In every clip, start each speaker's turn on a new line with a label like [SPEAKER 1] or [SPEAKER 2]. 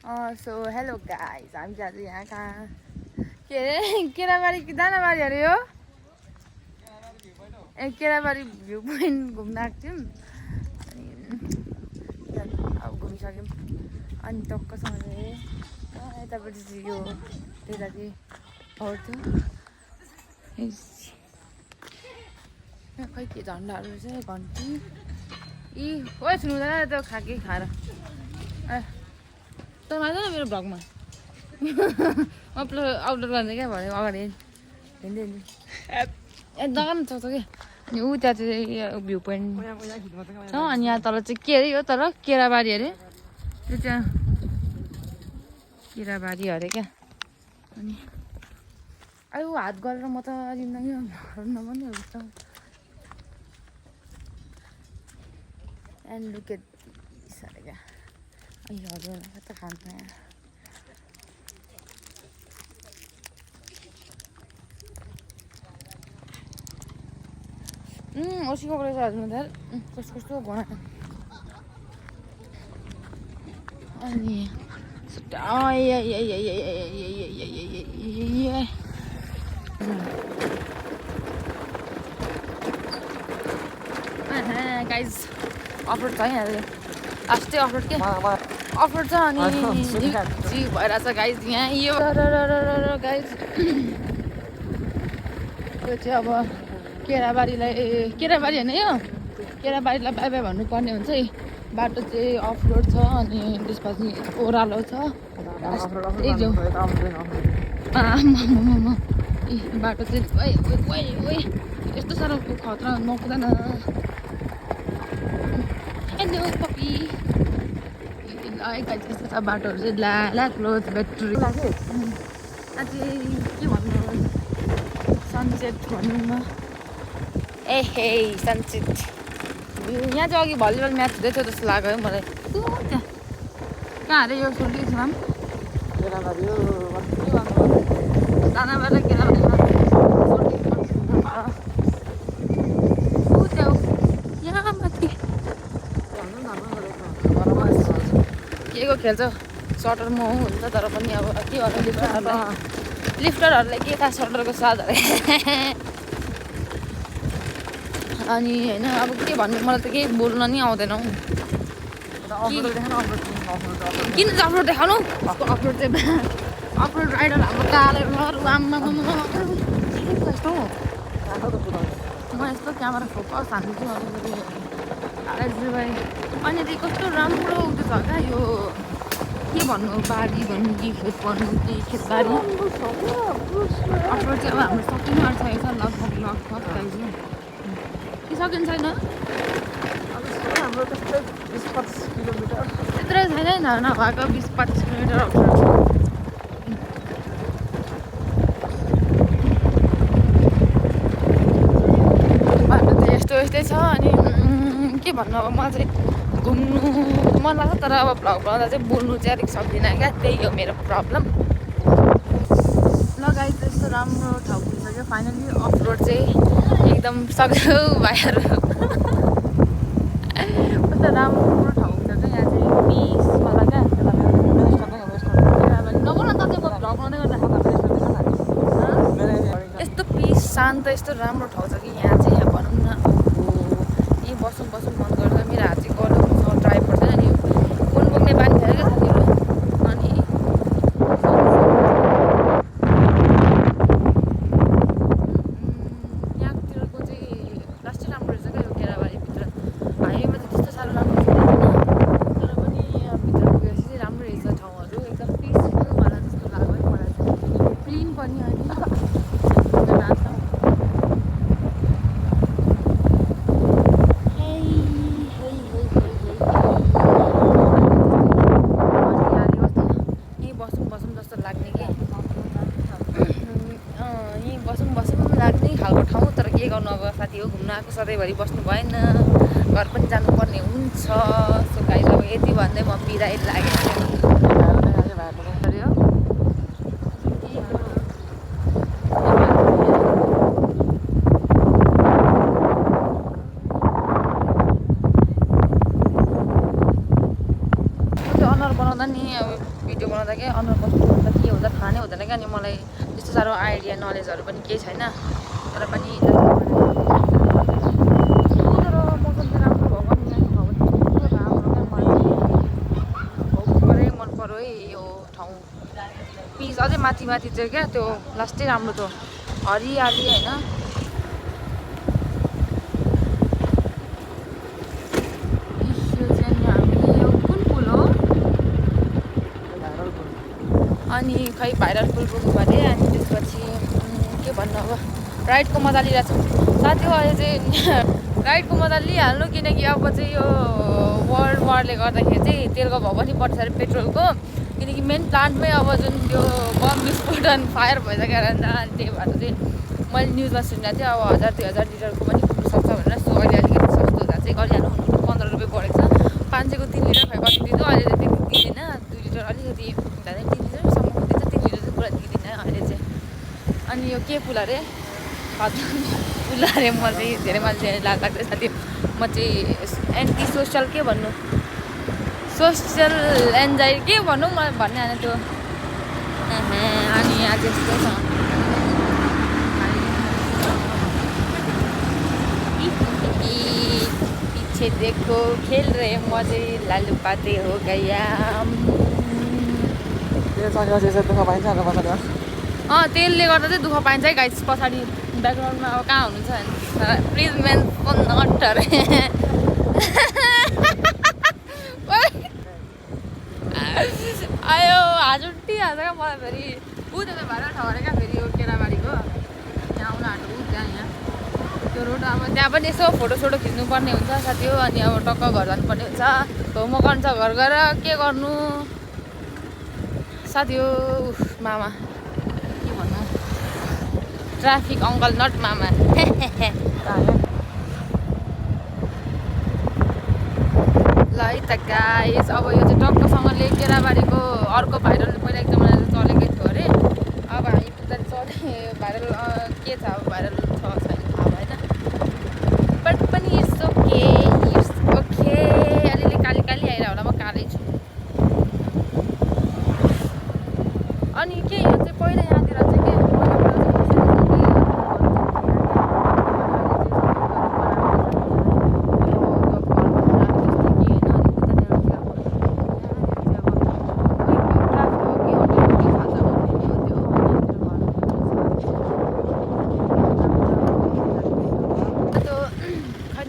[SPEAKER 1] So hello guys, हामी चाहिँ आज यहाँ कहाँ के अरे केराबारी कि दानाबारी अरे हो केराबारी भ्यू पोइन्ट घुम्न आएको थियौँ। अनि अब घुमिसक्यौँ। अनि टक्कसँगले यतापट्टि चाहिँ यो त्यता चाहिँ आउँथ्यो। खै के झन्डाहरू चाहिँ घन्टी यी ओ छुनुहुँदैन त्यो खाके खाएर त मान्छ न मेरो भ्लगमा अपलोड गर्ने क्या भन्यो अगाडि हिँड्दै हिँड्दै जग्गा पनि छ क्या। अनि ऊ त्यहाँ चाहिँ भ्यू पोइन्ट छ। अनि यहाँ तल चाहिँ के अरे यो तर केराबारी अरे त्यो त्यहाँ केराबारी अरे क्या। अनि आयो हात गरेर म त जिन्दगी नभन्ने हुन्छ। एन्ड लुक एट दिस अरे क्या। अयो हजुर कता खान्छ यहाँ ओसीको रहेछ हजुर त कस्तो कस्तो बनायो। अनि गाइज अफरोड छ यहाँ लास्टै अफरोड के अफरोड छ। अनि जी भइरहेछ गाइज यहाँ यो गाइज यो चाहिँ अब केराबारी होइन यो केराबारीलाई बाई बाई भन्नुपर्ने हुन्छ है। बाटो चाहिँ अफरोड छ अनि त्यसपछि ओह्रालो छ। बाटो चाहिँ यस्तो साह्रो खतरा नकुदैन। हेलो पपी कस्तो छ बाटोहरू चाहिँ ला क्लोज ब्याट्री लाग्यो। अझै के भन्नु सनसेट भनौँ न हे सनसेट यहाँ चाहिँ अघि भलिबल म्याच हुँदै थियो जस्तो लाग्यो है मलाई। त्यहाँ कहाँ अरे यो सुर्ली नाम दानाबारी यहाँ माथि के को खेल्छ सटर म हुन्छ तर पनि अब के गर्नु लिफ्टरहरूले के थाहा सटरको स्वाद अरे। अनि होइन अब के भन्नु मलाई त केही बोल्न नि आउँदैन हौ। किन चाहिँ अफरोड देखाउनु अफरोड चाहिँ अफरोड राइडर हाम्रो कालेर यस्तो म यस्तो क्यामेरा फोकस हान्छु। अनि चाहिँ कस्तो राम्रो उयो छ क्या यो के भन्नु बारी भन्नु कि खेत भन्नु कि खेतबारी अफरोड चाहिँ अब हाम्रो सकिनु आँटिसकेको छ लगभग कि सकिन्छ छैन त्यत्रै छैन नभएको 20-25 किलोमिटर अफरोड छ। बाटो चाहिँ यस्तै छ। अनि के भन्नु अब मलाई चाहिँ घुम्नु मन लाग्छ तर अब भ्लग बनाउँदा चाहिँ बोल्नु चाहिँ अलिक सक्दिनँ क्या। त्यही हो मेरो प्रब्लम। लगाइ त्यस्तो राम्रो ठाउँ पुगिसक्यो फाइनली अफरोड चाहिँ एकदम सक्यो भाइहरू कस्तो राम्रो ठाउँ छ क्या यहाँ चाहिँ पिस वाला क्या। नबोल न त चाहिँ भ्लग बनाउँदै गर्दा यस्तो पिस शान्त यस्तो राम्रो ठाउँ छ कि यहाँ चाहिँ यहाँ भनौँ न यहीँ बसौँ मन गर्छ। मेरो हात चाहिँ गर्दा ड्राइभ पर्छ नि फोन बोक्ने बानी छैन क्या साथीहरू। अनि यहाँतिरको चाहिँ लास्टै राम्रो रहेछ क्या यो केराबारीभित्र। हाइवेमा चाहिँ त्यस्तो साह्रो राम्रो छैन तर पनि भित्र गएपछि चाहिँ राम्रो रहेछ ठाउँहरू एकदम पिसफुलवाला जस्तो लाग्यो है मलाई चाहिँ। क्लिन पनि अनि खालको ठाउँ तर के गर्नु अब साथी हो घुम्न आएको सधैँभरि बस्नु भएन घर पनि जानुपर्ने हुन्छ। सो गाइस अब यति भन्दै म बिराइ लागेको अनुहार बनाउँदा नि अब भिडियो बनाउँदा के अनुहार कस्तो हुन्छ के हुन्छ थाहा नै हुँदैन क्या। अनि मलाई त्यस्तो साह्रो आइडिया नलेजहरू पनि केही छैन, तर पनि तर मौसम चाहिँ राम्रो भयो भने यहाँको हावा चाहिँ कस्तो राम्रो क्या। मलाई पुरै मन पर्यो है यो ठाउँ। पिस अझै माथि माथि चाहिँ क्या त्यो लास्टै राम्रो थियो, हरियाली होइन। अनि खै भाइरल पुल पुग्नु भने अनि त्यसपछि के भन्नु अब राइडको मजा लिइरहेको छु साथी हो। अहिले चाहिँ राइडको मजा लिइहाल्नु, किनकि अब चाहिँ यो वर्ल्ड वारले गर्दाखेरि चाहिँ तेलको भाउ पनि बढ्छ अरे पेट्रोलको, किनकि मेन प्लान्टमै अब जुन त्यो बम विस्फोटन फायर भइसकेको रहेछ। अनि त्यही भएर चाहिँ मैले न्युजमा सुनेको थिएँ अब 1000-2000 लिटरको पनि पुग्नु सक्छ भनेर। सो अहिले अलिकति सस्तो हुँदा चाहिँ गरिहाल्नु, 15 रुपियाँ बढेको छ। 500को 3 लिटर खै कति दिन्छ, अहिले चाहिँ त्यति दिँदैन। 2 लिटर अलिकति हुँदा चाहिँ 3 लिटरसम्म दिन्छ, 3 लिटर चाहिँ पुरा दिँदैन अहिले चाहिँ। अनि यो के पुल अरे पुल अरे, म चाहिँ धेरै मान्छे लाग्छ साथी। म चाहिँ एन्टी सोसल के भन्नु, सोसियल एन्जाइ के भनौँ मलाई भन्ने आएन त्यो। अनि यहाँ त्यस्तो छ पीछे देखो खेल रहे मजे लालू पाते हो गया। तेलले गर्दा चाहिँ दुःख पाइन्छ है गाइस। पछाडि ब्याकग्राउन्डमा अब कहाँ हुनुहुन्छ भने प्लिज मेन्सन नट अरे। आयो हाजुटी हाल्छ क्या मलाई फेरि। ऊ त्यो भाइरल ठाउँ अरे क्या फेरि यो केराबारीको यहाँ आउन आँटेको यहाँ त्यो रोड। अब त्यहाँ पनि यसो फोटोसोटो खिच्नुपर्ने हुन्छ साथी हो। अनि अब टक्क घर जानुपर्ने हुन्छ, होमवर्क गर्नु छ घर गएर के गर्नु साथी हो। मामा के भन्नु, ट्राफिक अङ्कल नट मामा। ल है त गाइस, अब यो चाहिँ टक्कसँगले केराबारीको अर्को भाइरल पहिला एकदम चलेकै थियो अरे। अब हामी पुग्दा चले भाइरल के छ, अब भाइरल छ छैन थाहा भएन, बट पनि इट्स ओके इट्स ओके। अलिअलि काली काली आएर होला, म कालै छु। अनि के यो चाहिँ पहिला यहाँतिर चाहिँ के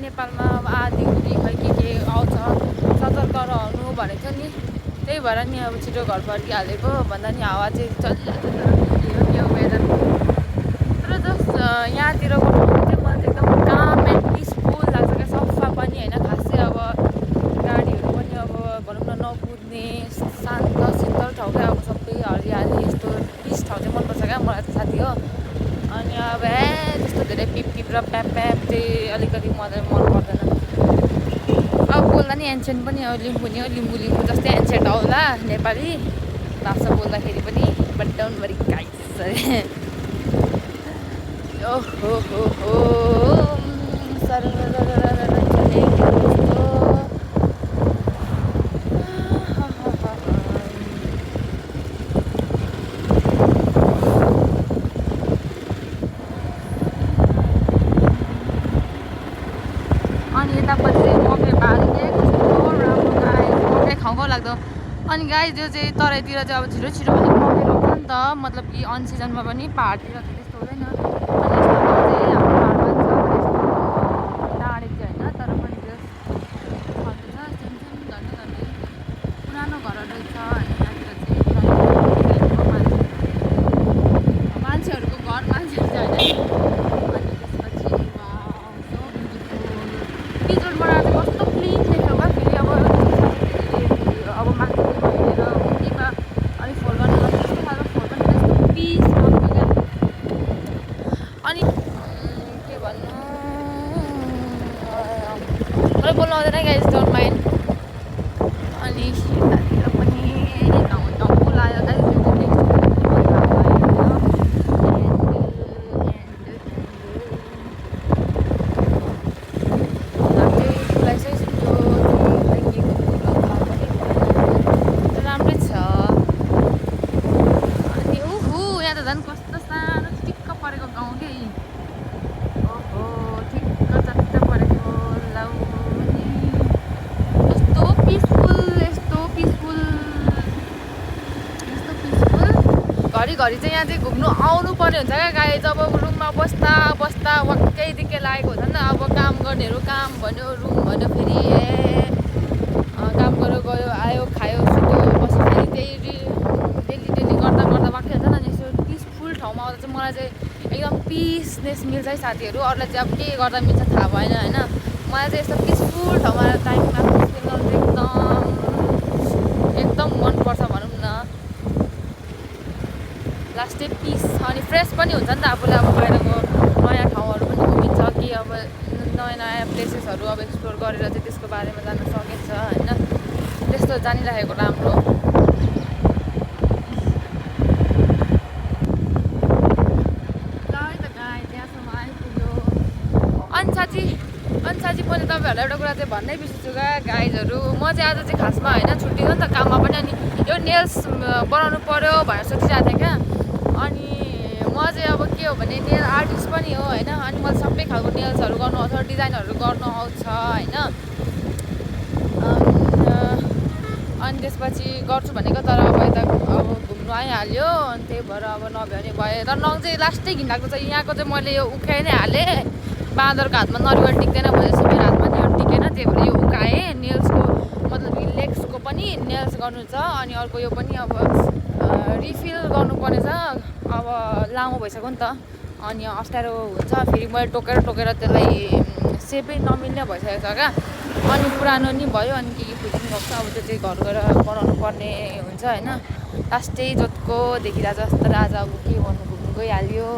[SPEAKER 1] नेपालमा अब आधी उधी खै के आउँछ, सतर्क रहनु भनेको थियो नि। त्यही भएर नि अब छिटो घर फर्किहालेको भन्दा नि हावा चाहिँ चलिरहेको यो वेदर। तर जस्ट यहाँतिरको ठाउँ चाहिँ मलाई चाहिँ एकदम काम एन्ड पिसफुल लाग्छ क्या। सफा पनि होइन खासै, अब गाडीहरू पनि अब भनौँ न नकुद्ने शान्त शीतल ठाउँ क्या। अब सबै हरियाली यस्तो पिस ठाउँ चाहिँ मनपर्छ क्या मलाई त साथी हो। अनि अब त्यस्तो धेरै पिप पिप र प्याप प्याप चाहिँ अलिकति मलाई मन पर्दैन। अब बोल्दा नि एन्सेन्ट पनि अब लिम्बू नि हो, लिम्बू लिम्बू जस्तै एन्सेन्ट आउला नेपाली भाषा बोल्दाखेरि पनि। But don't worry guys. ओहो हो हो सर अनि यतापट्टि चाहिँ मकै बारी कस्तो राम्रो गाई मकै खाउँ लाग्दो। अनि गाई जो चाहिँ तराईतिर चाहिँ अब छिटो छिटो पनि मकै रोप्छ नि त, मतलब कि अन सिजनमा पनि। पाहाडतिर चाहिँ त्यस्तो हुँदैन। अनि यस्तो चाहिँ हाम्रो पाहाडमा छ टाढे चाहिँ होइन, तर पनि त्यो खर्च छ सानसानो धन्ने धन्ने पुरानो घरहरू रहेछ होइन। यहाँतिर चाहिँ मान्छेहरूको घर मान्छेहरू चाहिँ होइन। अनि त्यसपछि पिजोडबाट चाहिँ कस्तो क्लिन देख्यो क्या फेरि। अब मान्छेले भइदिएर केमा अलिक फोन गर्नु कस्तो खालको फोन पनि त्यस्तो पिस आउँथ्यो क्या। घरिघरि चाहिँ यहाँ चाहिँ घुम्नु आउनु पर्ने हुन्छ क्या गाई। जब रुममा बस्दा बस्दा वाक्कै दिक्कै लागेको हुन्छ नि त। अब काम गर्नेहरू काम भन्यो, रुम भन्यो, फेरि काम गर्यो गयो आयो खायो सुत्यो बस्यो, फेरि त्यही डेली गर्दा गर्दा वाक्कै हुन्छ नि। यसो पिसफुल ठाउँमा आउँदा चाहिँ मलाई चाहिँ एकदम पिसनेस मिल्छ है साथीहरू। अरूलाई चाहिँ अब के गर्दा मिल्छ थाहा भएन होइन। मलाई चाहिँ यस्तो पिसफुल ठाउँमा टाइम स्पेन्ड गर्नु चाहिँ एकदम मनपर्छ भनौँ न। लास्टै पिस अनि फ्रेस पनि हुन्छ नि त आफूलाई। अब बाहिरको नयाँ ठाउँहरू पनि घुमिन्छ कि अब नयाँ नयाँ प्लेसेसहरू अब एक्सप्लोर गरेर चाहिँ त्यसको बारेमा जान्न सकिन्छ होइन। त्यस्तो जानिराखेको राम्रो। अनि साँच्ची मैले तपाईँहरूलाई एउटा कुरा चाहिँ भन्नै बिर्सिन्छु क्या गाइजहरू। म चाहिँ आज चाहिँ खासमा होइन छुट्टी हो नि त काममा पनि। अनि यो नेल्स बनाउनु पर्यो भनेर सोचिरहेको थिएँ क्या। अनि म चाहिँ अब के हो भने नेल आर्टिस्ट पनि हो होइन। अनि मलाई सबै खालको नेल्सहरू गर्नु आउँछ, डिजाइनहरू गर्नु आउँछ होइन। अनि त्यसपछि गर्छु भनेको तर अब यता अब घुम्नु आइहाल्यो। अनि त्यही भएर अब नभ्यो भने भयो। तर नङ चाहिँ लास्टै घिनलाग्दो छ यहाँको चाहिँ। मैले यो उखाइ नै हालेँ, बाँदरको हातमा नरिवल टिक्दैन भनेपछि मेरो हातमा नि टिकेन। त्यही भएर यो उकाएँ। नेल्सको मतलब लेग्सको पनि नेल्स गर्नु छ। अनि अर्को यो पनि अब रिफिल गर्नुपर्ने छ। अब लामो भइसक्यो नि त अनि अप्ठ्यारो हुन्छ। फेरि मैले टोकेर त्यसलाई सेपै नमिल्ने भइसकेको छ क्या। अनि पुरानो नि भयो। अनि के फिटिङ गर्छ अब त्यो चाहिँ घर गएर बनाउनु पर्ने हुन्छ होइन। लास्टै जोतको देखिरहेको छ जस्तो आज अब के भन्नु घुम्नु गइहाल्यो।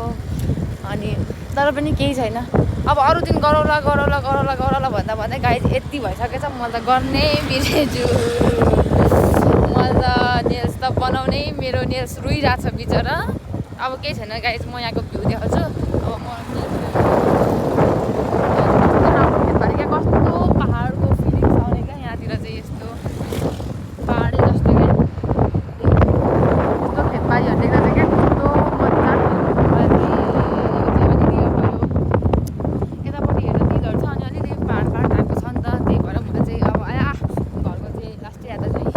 [SPEAKER 1] अनि तर पनि केही छैन। अब अरू दिन गरौँला भन्दा भन्दै गाई यति भइसकेछ मैले त गर्नै बिर्सेछु। मैले त नेल्स त बनाउनै मेरो नेल्स रुइरहेको छ बिचरा। अब केही छैन गाई म यहाँको भ्यू देखाउँछु। अब म कस्तो पाहाडको फिलिङ्स आउने क्या यहाँतिर चाहिँ। यस्तो पाहाडै जस्तो क्या यस्तो खेतबारीहरू देख्दा चाहिँ क्या कस्तो मजा। यतापट्टि हेर्दा दिलहरू छ अनि अलिअलि पाहाड टाइपको छ नि त। त्यही भएर मलाई चाहिँ अब घरको चाहिँ लास्टै याद चाहिँ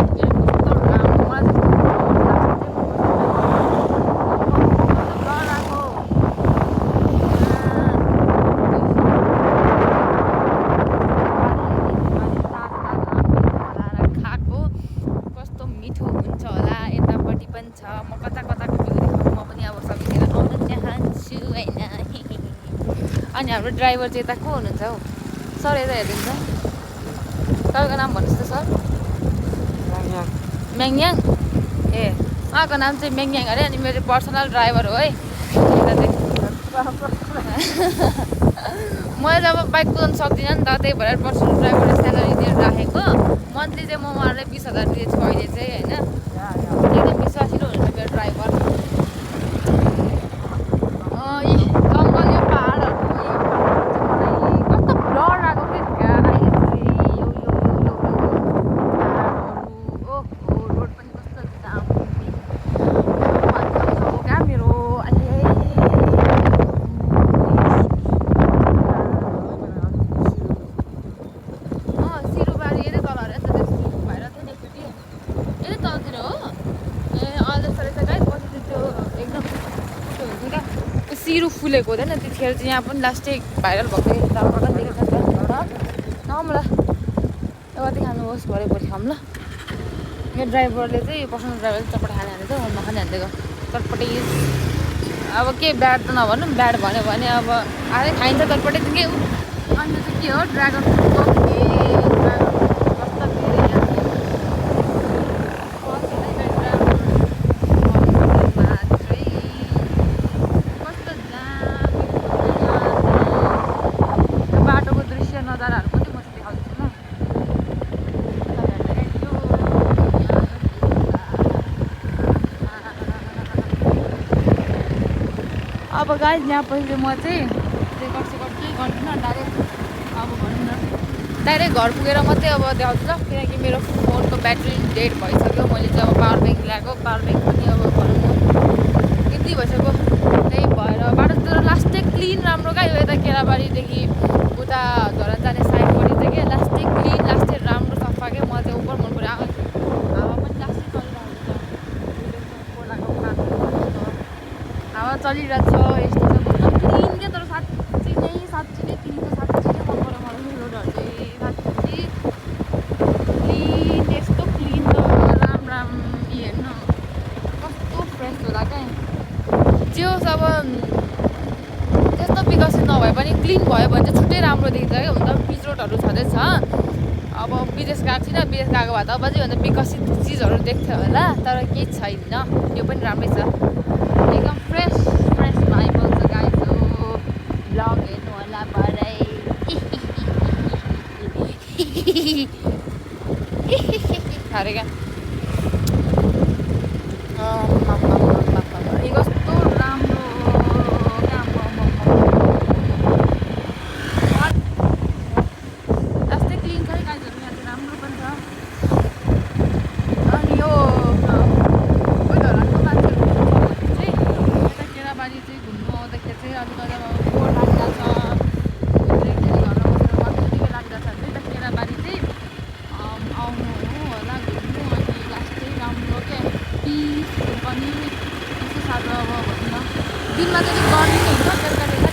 [SPEAKER 1] अनि हाम्रो ड्राइभर चाहिँ यता को हुनुहुन्छ हौ सर? यता हेरिदिन्छ। तपाईँको नाम भन्नुहोस् त सर? म्याङयाङ। ए उहाँको नाम चाहिँ म्याङयाङ अरे। अनि मेरो पर्सनल ड्राइभर हो है यता चाहिँ। मैले अब बाइक कुदाउनु सक्दिनँ नि त। त्यही भएर पर्सनल ड्राइभर स्यालेरी दिएर राखेको। मन्थली चाहिँ म उहाँलाई 20,000 दिएछु अहिले चाहिँ होइन। एकदम विश्वासिलो हुनुहुन्छ मेरो ड्राइभर। सिरु फुलेको हुँदैन त्यतिखेर चाहिँ यहाँ पनि लास्टै भाइरल भएको देखेको छ नमला कति खानुहोस् भरेपछि खाऊँ ल। यो ड्राइभरले चाहिँ पर्सनल ड्राइभरले चटपट खाने हाल्छ म नखाने हालिदिएको चटपटे। अब के ब्याड त नभनौँ, ब्याड भन्यो भने अब आधै खाइन्छ चटपटे के। अन्त चाहिँ के हो ड्रागन फ्रुटको अब गाइस यहाँ पछि म चाहिँ गर्छु केही गर्दिनँ। डाइरेक्ट अब भनौँ न डाइरेक्ट घर पुगेर मात्रै अब देखाउँछु ल। किनकि मेरो फोनको ब्याट्री डेड भइसक्यो। मैले चाहिँ अब पावर ब्याङ्क ल्याएको, पावर ब्याङ्क पनि अब भनौँ न यति भइसक्यो। त्यही भएर बाटो तर लास्टै क्लिन राम्रो क्या। यो यता केराबारीदेखि उता झरा जाने साइडपट्टि चाहिँ क्या लास्टै क्लिन लास्टै राम्रो सफा क्या। मलाई चाहिँ उपर मन पऱ्यो। हावा पनि लास्टै चलिरहेको छ। चलिरहेछ यस्तो छ एकदम क्लिन के तर साँच्ची नै क्लिन छ साँच्ची नै मन पर्यो मलाई रोडहरू चाहिँ साँच्ची क्लिन यस्तो क्लिन त राम हेर्नु कस्तो फ्रेस होला क्या जे होस् अब त्यस्तो विकसित नभए पनि क्लिन भयो भने चाहिँ छुट्टै राम्रो देखिन्छ क्या हुन त पिच रोडहरू छँदैछ अब विदेश गएको छैन विदेश गएको भए त अब अझै भन्दा विकसित चिजहरू देख्थ्यो होला तर केही छैन यो पनि राम्रै छ एकदम फ्रेस भाइब आउँछ गाइस हो भ्लग हेर्नु होला भरै अरे क्या कस्तो राम्रो यस्तै क्लिन छ है गाइजहरू यहाँ चाहिँ राम्रो पनि छ अनि यो उयोहरूको मान्छेहरू चाहिँ यता केराबारी चाहिँ घुम्नु आउँदाखेरि चाहिँ अलिक अब फोहोर लागिरहेछ घरमा बसेर मजाले लागिरहेछ भने चाहिँ यता केराबारी चाहिँ आउनु होला घुम्नु अनि लास्टै राम्रो क्या पिस पनि त्यस्तो साह्रो अब भनौँ न दिनमा चाहिँ गर्मी नै हुन्छ बेलुका